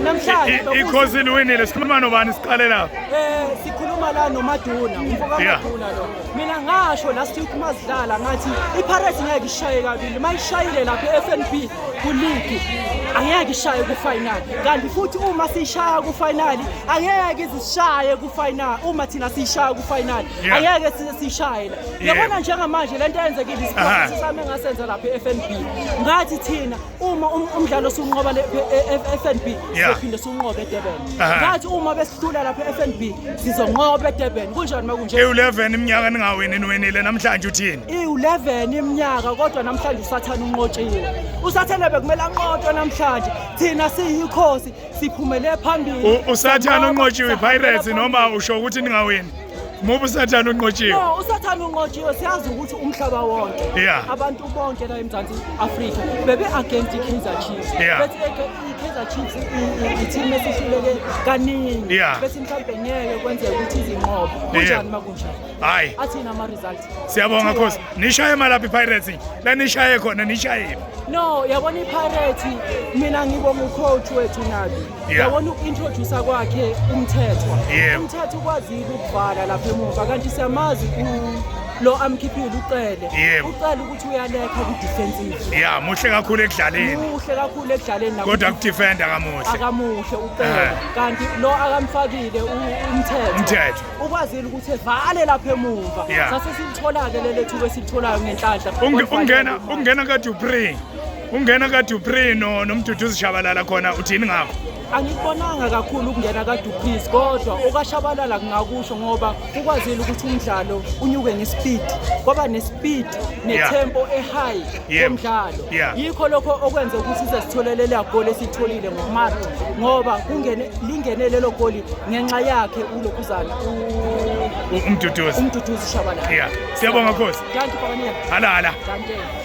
Namhlanje Ikhosi liwinile, sikhuluma nobani siqale lapha? Sikhuluma la noMaduna, umfoka Maduna lo. Mina ngasho last week mazidlala ngathi iPirates ngeke ishaye kabili. Mayishayile lapha eFNB ku league angeke ishaye ku final. Kanti futhi uma sishaya ku final angeke izishaye ku final. Uma thina sishaya ku final angeke sishaye la. Yabona njengamanje lento eyenzekile isiprofethi sami engasenza lapha eFNB. Ngathi thina uma umdlalo siwunqoba le FNB sizophinde siwunqobe eDurban. Ngathi uma besihlula lapha eFNB sizonqoba eDurban. Kunjani makunje? I-11 iminyaka ningawini niwinile namhlanje uthini? I-11 iminyaka kodwa namhlanje uSathane unqotshiwe. USathane bekumele anqotshwe namhlanje. Thina siyikhosi siphumele phambili. USathane unqotshiwe iPirates noma usho ukuthi ningawini? Mubi uSathane unqotshiwe. No, uSathane unqotshiwe siyazi ukuthi umhlaba wonke abantu bonke la eMzansi Afrika bebe against iKaizer Chiefs. Bethi iKaizer Chiefs i-team esihluleke kaningi. Bethi mhlawumbe ngeke kwenzeke ukuthi izinqobe. Kunjani makunjani? Hayi. Athini ama results? Siyabonga Nkosi. Nishaye malaphi iPirates? La nishaye khona nishaye. No, yabona iPirates mina ngibonga ucoach wethu Nabi. Yabona uku-introduce kwakhe uMthethwa. UMthethwa ukwazile ukuvala lapha emuva kanti siyamazi lo amkhiphile uCele. UCele ukuthi uyalekha ku-defensive. Yeah, muhle kakhulu ekudlaleni. Muhle kakhulu ekudlaleni kodwa kudefender kamuhle. Akamuhle uCele. Kanti lo akamfakile uMthethwa. UMthethwa. Ukwazile ukuthi evale lapha emuva. Sase silithola-ke leli thuba esilitholayo ngenhlanhla. Ungena kaDupree. Ungena kaDupree no noMduduzi Shabalala khona uthini ngakho? Angikubonanga kakhulu ukungena kaDupreez kodwa okaShabalala kungakusho ngoba ukwazile ukuthi umdlalo unyuke ngespeed kwaba nespeed netempo ehigh yomdlalo. Yikho lokho okwenze ukuthi size sithole leliya goli esitholile ngoMarch ngoba kungene lingene lelo goli ngenxa yakhe ulokhuzana uMduduzi uMduduzi Shabalala. Yeah. Siyabonga Nkosi. Thank you Pioneer. Hala hala. Thank you.